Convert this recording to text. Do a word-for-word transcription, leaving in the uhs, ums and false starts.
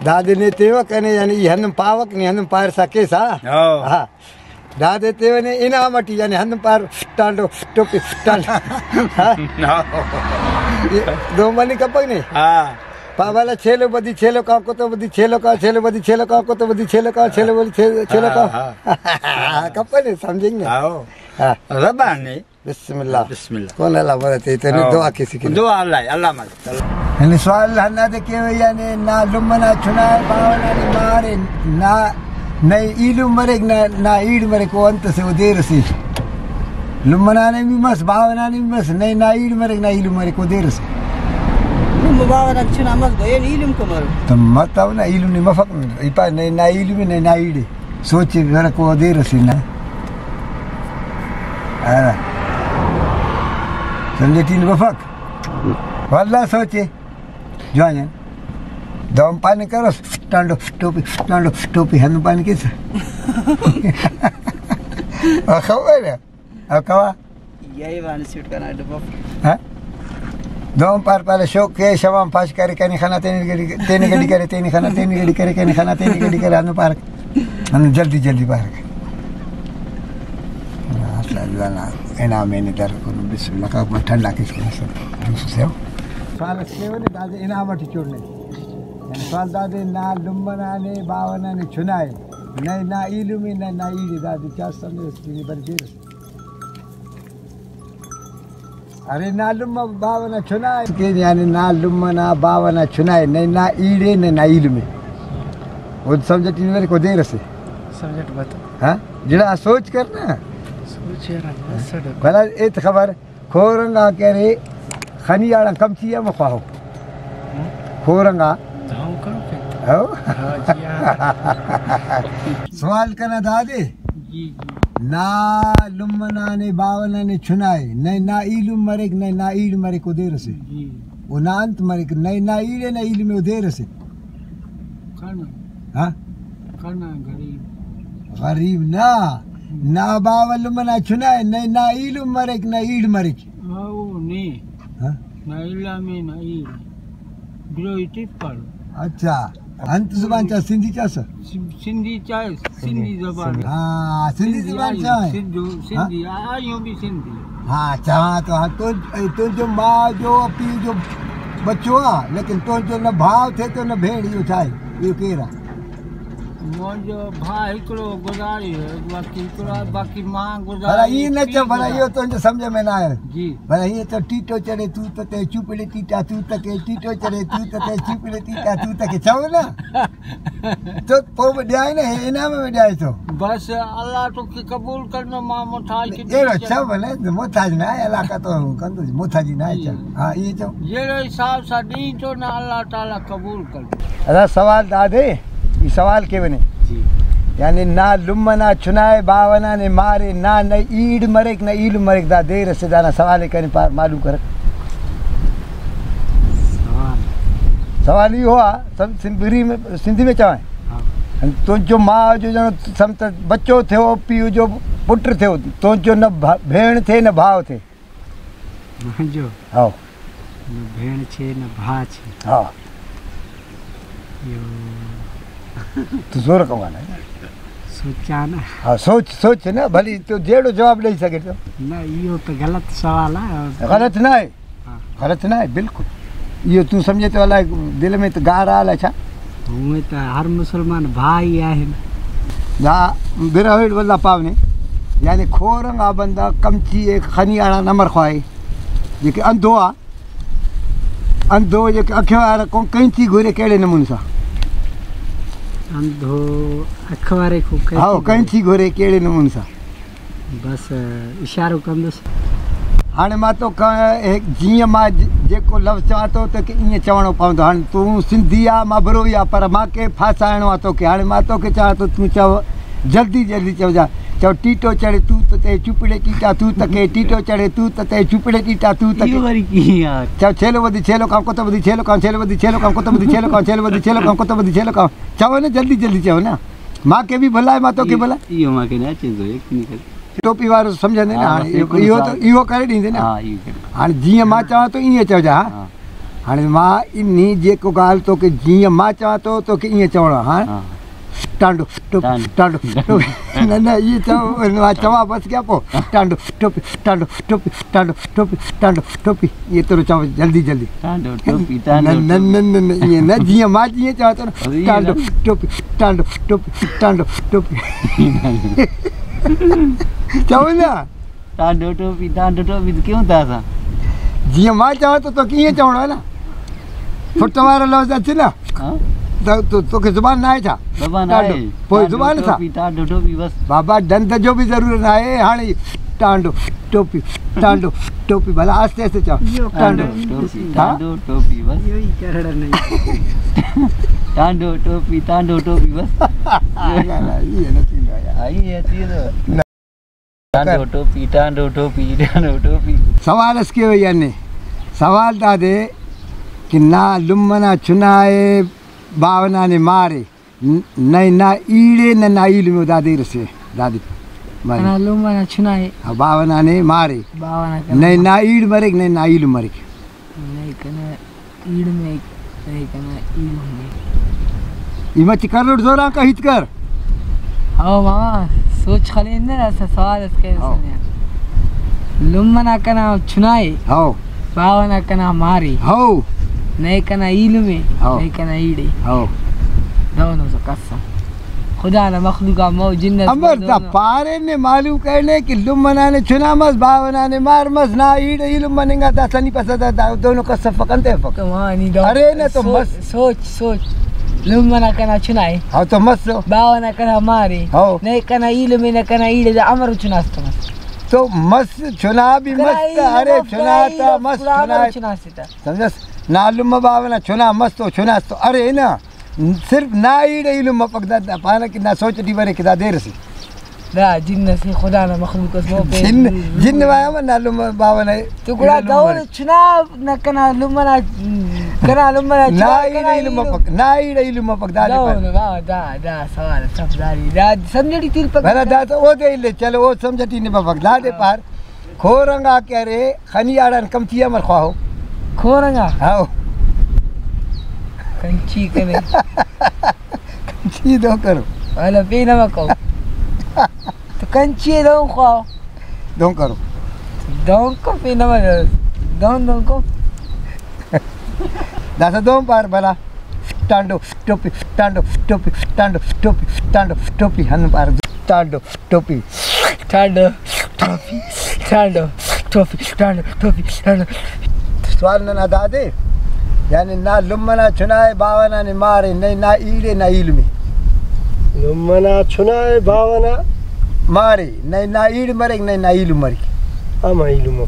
دادے نے تیوہ کنے، یعنی ای ہندن پاوک، نی ہندن پارسا کیسا۔ ہاں۔ ہاں۔ دادے تیوہ نے انعام اٹی، یعنی ہندن پار، فٹانڈو، فٹوپی، فٹانڈو۔ ہاں۔ ہاں۔ دو منی کپک نے۔ ہاں۔ پاوالا چھیلو بدی چھیلو کان کتو بدی چھیلو کان چھیلو بدی چھیلو کان کتو بدی چھیلو کان چھیلو بدی چھیلو، چھیلو کان۔ ہاں، ہاں۔ کپنے سمجھنگ نے۔ ہاں۔ ہاں۔ ربانے۔ بسم اللہ۔ بسم اللہ۔ کون اللہ مدد تے، تینے ہاں۔ دعا کسی کی۔ دعا اللہ، اللہ مدد۔ یعنی سوال ہندادے کیوہ، یعنی نا لمہ نا چنا ءِ، باوہ نا نے مار ءِ، نا نئے ایلم مریک، نا، نا ایڑ مریک، او انت سے، او دیر سے۔ لمہ نا نے بھی مس، باوہ نا نے بھی مس، نئے نا ایڑ مریک، نا ایلم مریک، او دیر سے۔ لمہ باوہ نا چنا مس، گو، یعنی ایلم کو مرو۔ تو مت او نا ایلم نے مفک، ای پا نئے نا ایلم، نئے نا ایڑ۔ سوچے گڑا کو دیر اسے نا۔ ہاں۔ سمجھٹی نی بفک۔ واللہ سوچے۔ جوان جان۔ دوم پانے کروس، ٹانڈو ٹوپی، ٹانڈو ٹوپی ہندن پانے کیسا۔ خبر ہے۔ او کوا؟ یہی وانی سیٹ کنا ڈبہ۔ ہاں؟ دوم پار پارے شوق کے شوام پاش کرے، کنے خنا تینے گڑی، تینے گڑی کرے، تینے خنا تینے گڑی کرے، کنے خنا تینے گڑی کرے، ہندن پارک۔ ہندن جلدی جلدی پارک۔ ماشاءاللہ، انعام نے در کن، بسم اللہ، کا ٹھنڈا کس کو سب۔ دوست سے ہو؟ سوال اس کے ولے دادے انعام اٹی چوڑنے۔ یعنی سوال دادے نا لمہ نا نے باوہ نا نے چنا ءِ۔ نئے نا ایلم ءِ، نئے نا ایڑ ءِ، دادے چا سمجھ اس کی بر دیر۔ ارے نا لمہ باوہ نا چنا ءِ۔ کہ یعنی نا لمہ نا باوہ نا چنا ءِ، نئے نا ایڑ ءِ، نئے نا ایلم ءِ۔ او سمجھٹی نی بریک، او دیر اسے۔ سمجھٹ بت۔ ہاں؟ جڑا سوچ کرنا۔ سوچ یار، اسٹ۔ بھلا ایت خبر، کھورنگا کہ ارے خنی آڑان کمچی ہم خواہو۔ ہاں؟ کھورنگا۔ داؤ کرو کہ۔ ہو؟ ہاں جی، ہاں۔ سوال کنا دادے۔ جی، جی۔ نا لمہ نا نے باوہ نا نے چنا ءِ، نئے نا ایلم مریک، نئے نا ایڑ مریک، او دیر اسے۔ جی۔ او نا انت مریک، نئے نا ایڑ ءِ، نئے ایلم ءِ، او دیر اسے۔ کنا۔ ہاں؟ کنا غریب۔ غریب نا۔ نا باوہ لمہ نا چنا ءِ، نئے نا ایلم مریک، نا ایڑ مریک۔ ہاں، او نے۔ ہاں؟ نا ایلم ءِ، نا ایڑ ءِ۔ دروئی ٹپر۔ اچھا۔ انت زبان چا، سندھی چا سر؟ سن-، سندھی چا، سندھی زبان۔ ہاں، سندھی سندھی زبان آئیو، چا ہے۔ سندھو، ہاں؟ سندھی، آئیو بھی سندھی۔ ہاں، چا تو، ہاں، تو، تو جو ماں جو پی جو بچو آ، لیکن تو جو نہ بھاؤ تھے تو نہ بھیڑ، یو چاہے، یو کیرا۔ مونجو بھا ہکڑو گزاری ہے، باقی ہکڑو، باقی ماں گزاری بھلا یہ نہ چا، بھلا یہ تو جو سمجھ میں نہ آئے۔ جی۔ بھلا یہ تو ٹیٹو چڑھے تو تو تے چپڑے ٹیٹا تو تکے، ٹیٹو چڑھے تو تو تے چپڑے ٹیٹا تو تکے، چاہو نا؟ تو پو میں ڈیائے نا، ہے انعام میں ڈیائے تو۔ بس اللہ تو کہ قبول کرنا، ماں محتاج کی اے بچا بنے، محتاج نہ ہے، علاقہ تو ہم کندو، محتاج نہ ہے۔ جی۔ ہاں، یہ تو۔ یہ حساب سا دین تو نہ اللہ تعالیٰ قبول کر۔ ادا سوال دادے، ای سوال کے بنے؟ جی۔ یعنی نا لمہ نا چنا ءِ، باوہ نا نے مار ءِ، نا نہ ایڑ مریک، نہ ایلم مریک، دا دیر اسے، دانا سوال ءِ کنے پا-، معلوم کرک۔ سوال۔ سوال ای ہوا، سم-، سندھی میں، سندھی میں چاہیں۔ ہاں۔ تو جو ماں جو جنو سمت بچو تھے ہو، پیو جو پٹر تھے ہو، تو جو نہ بھ-، بھین تھے نہ بھاؤ تھے۔ جو۔ ہاؤ۔ نہ بھیݨ چھے، نہ بھا چھے۔ ہاں۔ یو۔ تو زور کمانا ہے۔ سوچا نا۔ ہاں، سوچ، سوچ نا، بھلی تو جیڑو جواب ڈئی سکے تو۔ نہ، ایو تو غلط سوال ہے۔ غلط نہ ہے۔ ہاں۔ غلط نہ ہے، بالکل۔ ایو تو سمجھے تو اللہ دل میں تو گار آ لچھا۔ ہوں تو ہر مسلمان بھائی آہن۔ دا براہوئی واللہ پاونے، یعنی کھورنگا بندہ کمچی ایک خنی آڑا نمر خواہے، جیکے اندھو آ، اندھو جیکے اکھوارے کون کینچی گھرے کیڑے نمون سا؟ اندھو اکھوارے کو کینچی ہاؤ، گھرے۔ کینچی گھرے کیڑے نمون سا؟ بس، اشارو کندس۔ ہانے ما تو کا، ایک جیئں ما ج-، جیکو لفظ چاہتو تو کہ ایئں چوݨو پوندو۔ ہانے تو سندھی آ، ما بروئی آ، پر ما کے پھاسائنو آ تو کہ ہانے ما تو کے چاہتو تو چاہو جلدی جلدی چاہو جا۔ چاہو ٹیٹو چڑھے تو تتے چپڑے ٹیٹا تو تکے، ٹیٹو چڑھے تو تتے چپڑے ٹیٹا تو تکے۔ ایو وری کی یار۔ چاہو چھیلو ودی چھیلو کام کتو ودی چھیلو کام، چھیلو ودی چھیلو کام کتو ودی چھیلو کام، چھیلو ودی چھیلو کام کتو ودی چھیلو کام۔ چاہو نا جلدی جلدی چاہو نا۔ ما کے بھی بھلا ہے، ما تو کے بھلا ہے۔ ایو ما کے نا چیزو ایک نہیں کر۔ ٹوپی وارو سمجھندے نا، ہاں، ہاں، بس ایہو، ایہو تو، ایہو کرے ڈیندے نا۔ ہاں، ایہو کرے۔ ہاں، جیئں ما چاہاں تو ایئں چاہو جا، ہاں۔ ہاں۔ ہاں۔ ہانے ما انی جیکو گال تو کہ جی ما چاہ تو، تو کہ یہ چوڑا، ہاں؟ ہاں۔ ٹانڈو، ٹوپی، ٹانڈو۔ ٹانڈو، ٹوپی۔ نہ، نہ، یہ چاہ، ما چاہ بس کیا پو؟ ٹانڈو، ٹوپی، ٹانڈو، ٹوپی، ٹانڈو، ٹوپی، ٹانڈو، ٹوپی۔ یہ تو چاہ جلدی، جلدی۔ ٹانڈو، ٹوپی، ٹانڈو، نہ، نہ، ٹوپی۔ نہ، نہ، نہ، یہ نہ، جی ما جی یہ چاہ تو نا۔ ارے یہ ٹانڈو، نہ۔ ٹوپی، ٹانڈو، ٹوپی، ٹانڈو، ٹوپی۔ چاہو نا؟ ٹانڈو ٹوپی، ٹانڈو ٹوپی تو کیوں تھا سا؟ جی ما چاہو تو، تو کیے چاہو نا؟ فٹ وارا لوز اچھے نا؟ ہاں؟ تو، تو، تو کہ زبان نہ آئے تھا؟ زبان ٹانڈو، آئے۔ پوئی ٹانڈو زبان تھا؟ ٹوپی، ٹانڈو ٹوپی بس۔ بابا ڈن تو جو بھی ضرور نہ آئے، ہاں، ٹانڈو ٹوپی، ٹانڈو ٹوپی، بھلا آستے آستے چاہو۔ ٹانڈو۔ ٹانڈو ٹوپی، ہاں؟ ٹانڈو ٹوپی بس۔ ٹانڈو ٹوپی، ٹانڈو ٹوپی بس۔ یہ ہے نا، یہ ہے نا، چیز ہے یار۔ آئی ہے چیز۔ ٹانڈو ٹوپی، ٹانڈو ٹوپی، ٹانڈو ٹوپی۔ سوال اس کے بھیا نے، سوال دادے کہ نا لمہ نا چنا ءِ، باوہ نا نے مار ءِ، ن-، نئے نا ایڑ ءِ، نہ نا ایلم ءِ، دادے رسے، دادے۔ بھائی۔ نا لمہ نا چنا ءِ۔ ہاں، باوہ نا نے مار ءِ۔ باوہ نا کنا نئے مار۔ نا ایڑ مریک، نئے نا ایلم مریک۔ نئے کنا ایڑ مریک، نئے کنا ایلم مریک۔ ای مچ کروڑ زوراک ہیت کر۔ ہاؤ ماما، سوچ خلین نے، اسہ سوال اس کرے ہاؤ۔ سنیا۔ لمہ نا کنا چنا ءِ۔ ہاؤ۔ باوہ نا کنا مار ءِ۔ ہاؤ۔ نئے کنا ایلم ءِ، ہاؤ۔ نئے کنا ایڑ ءِ۔ ہاؤ۔ دہنو سو قسم۔ خدا نا مخلوق آ مو جن اس امر مو دا دہنو۔ پارے نے معلوم کرنے کہ لمہ نا نے چنا مس، باوہ نا نے مار مس، نا ایڑ ایلم مننگا، دا سنی پسہ دا، دا دہنو قسم فکن تے فک۔ تو وانی دا ارے نہ تو سوچ، مس۔ سوچ، سوچ۔ لمہ نا کنا چنا ءِ۔ ہاں تو مس۔ باوہ نا کنا مار ءِ۔ ہاؤ۔ نئے کنا ایلم ءِ، نہ کنا ایڑ ءِ، دا امر چنا اس تو مس۔ تو مس، چنا بھی کنا مس تا، ایلم ارے اف چنا کنا تا، ایلم مس پورا چنا امر ءِ۔ چنا اس تا۔ سمجھس؟ نا لمہ باوہ نا چنا مس تو چنا اس تو۔ ارے نا، صرف نا ایڑ ایلم مفک دا، دا پانہ کہ نا سوچ ٹی بریک کہ دا دیر اسے۔ دا جن اسے، خدا نا مخلوق اس، مو پین جن، جن وایا من نا لمہ باوہ نا تو گڑا ایڑ ایلم دور مریک۔ چنا نہ کنا لمہ نا، کنا لمہ نا نا چنا، ایڑ کنا ایلم ایلم۔ مفک، نا ایڑ ایلم مفک، دا دے دور پائے۔ نا، دا، دا سوال سمجھداری، دا سمجھڑی تیر پک۔ بھلا دا تو او دے لے، چلو او سمجھٹی نے مفک، دا دے ہاں۔ پار۔ کھورنگا کہ ارے، خنی آڑان کمچی امر خواہو؟ کھورنگا؟ ہاؤ۔ کنچی کنے۔ کنچی دو کرو۔ والا پین ہم کو۔ تو کنچی دو خواہو۔ دو کرو۔ دو کو پین ہم دو، دو کو۔ داسا دو پار بھلا۔ ٹانڈو ٹوپی، ٹانڈو ٹوپی، ٹانڈو ٹوپی، ٹانڈو ٹوپی، ہن پار ٹانڈو ٹوپی۔ ٹانڈو ٹوپی، ٹانڈو ٹوپی، ٹانڈو ٹوپی، ٹانڈو۔ سوال ننا دادے، یعنی نا لمہ نا چنا ءِ، باوہ نا نے مار ءِ، نئے نا ایڑ ءِ، نا ایلم ءِ۔ لمہ نا چنا ءِ، باوہ نا مار ءِ، نئے نا ایڑ مریک، نئے نا ایلم مریک۔ اما ایلم۔